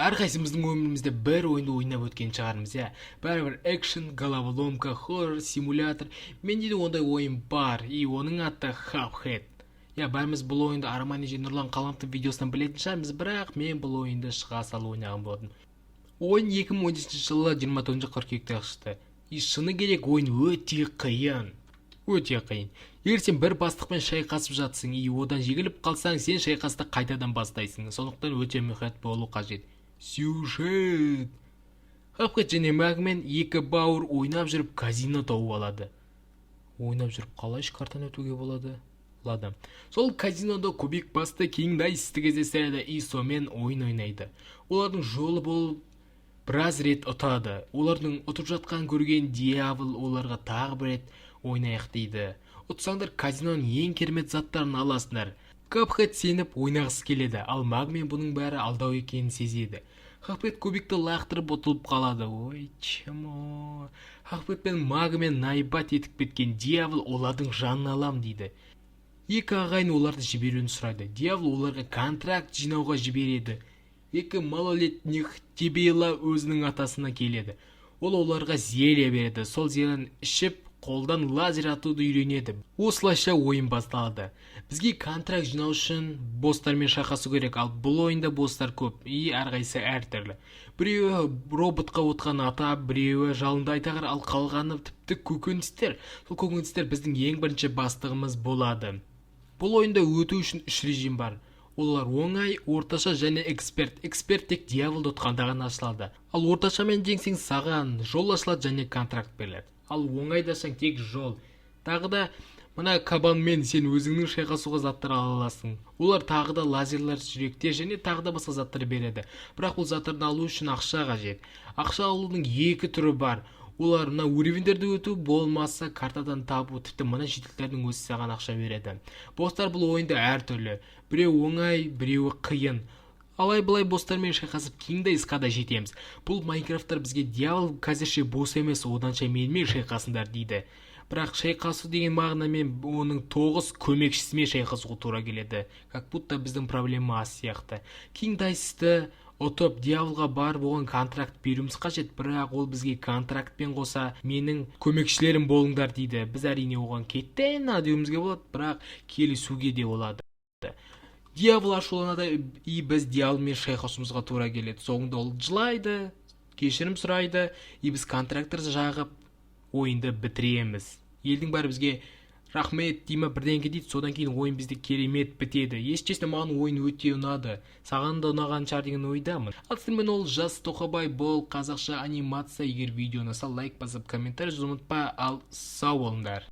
Әрқайсымыздың өмірімізде бір ойынды ойнап өткен шығармыз, иә. Бәрібір экшн, головоломка, хоррор, симулятор. Менде де ондай ойын бар, и оның аты Cuphead. Иә, бәріміз бұл ойынды Армани және Нұрлан Қаламовтың видеосынан білетін шығармыз, бірақ мен бұл ойынды шыға салып ойнаған болатынмын. Ойын 2017 жылы 24 қыркүйекте шықты. И шыны керек, ойын өте қиын. Өте қиын. Егер сен бір бастықпен шайқасып жатсың и одан жеңіліп қалсаң, сен шайқасты қайтадан бастайсың. Сондықтан өте мұқият болу қажет. Сюжет. Cuphead және Мugman, екі бауыр, ойнап жүріп казино тауып алады. Ойнап жүріп қалай картаны өтуге болады? Ладно. Сол казинода кубик басты Кинг Дайсті кездестіреді и сонымен ойын ойнайды. Олардың жолы болып, біраз рет ұтады. Олардың ұтып жатқанын көрген дьявол оларға тағы бір рет ойнайық дейді. Ұтсаңдар, казиноның ең керемет заттарын аласыңдар. Cuphead сеніп ойнағысы келеді, ал Мugman бұның бәрі алдау екенін сезеді. Cuphead кубикті лақтырып, ұтылып қалады. Ой, чмо. Cuphead пен Mugman наебать етіп кеткен дьявол олардың жанын алам дейді. Екі ағайын оларды жіберуін сұрайды. Дьявол оларға контракт жинауға жібереді. Екі малолетних дебила өзінің атасына келеді. Ол оларға зелье береді. Сол зельені ішіп, қолдан лазер атуды үйренеді. Осылайша ойын басталады. Бізге контракт жинау үшін босстармен шайқасу керек, ал бұл ойында босстар көп и әрқайсысы әртүрлі. Біреуі роботқа отқан ата, біреуі жалынды айдағыр, ал қалғаны тіпті көкөністер. Сол көкөністер біздің ең бірінші бастығымыз болады. Бұл ойында өту үшін үш режим бар. Олар: оңай, орташа және эксперт. Эксперт тек дьяволды ұтқанда ғана ашылады. Ал орташамен жеңсең, саған жол ашылады және контракт беріледі. Ал оңайдасаң, тек жол. Тағы да мына кабанмен сен өзіңнің шайқасуға заттар ала аласың. Олар тағы да лазерлер, жүректер және тағы да басқа заттар береді. Бірақ бұл заттарды алу үшін ақша қажет. Ақша алудың екі түрі бар. Олар: мына уровеньдерді өту, болмаса картадан табу. Тіпті мына жительдердің өзі саған ақша береді. Босстар бұл ойында әртүрлі: біреуі оңай, біреуі қиын. Алай былай босстармен шайқасып, Кинг Дайсқа да жетеміз. Бұл Майнкрафттар бізге дьявол қазірше босс емес, оданша менімен шайқасыңдар дейді. Бірақ шайқасу деген мағынамен оның тоғыз көмекшісімен шайқасуға тура келеді, как будто біздің проблема аз сияқты. Кинг Дайсты ұтып, дьяволға барып, оған контракт беруіміз қажет. Бірақ ол бізге контрактпен қоса менің көмекшілерім болыңдар дейді. Біз, әрине, оған кетті на деуімізге болады, бірақ келісуге де болады. Дьявол ашуланады, и біз дьяволмен шайқасуымызға тура келеді. Соңында ол жылайды, кешірім сұрайды, и біз контрактты жағып, ойынды бітіреміз. Елдің бәрі бізге рахмет дей ма, бірдеңке дейді. Содан кейін ойын бізде керемет бітеді. Если честно, маған ойын өте ұнады, саған да ұнаған шығар деген ойдамын. Ал сіздермен ол Жас Тоқабай, бұл қазақша анимация. Егер видео ұнаса, лайк басып, комментарий жазуды ұмытпа. Ал сау болыңдар.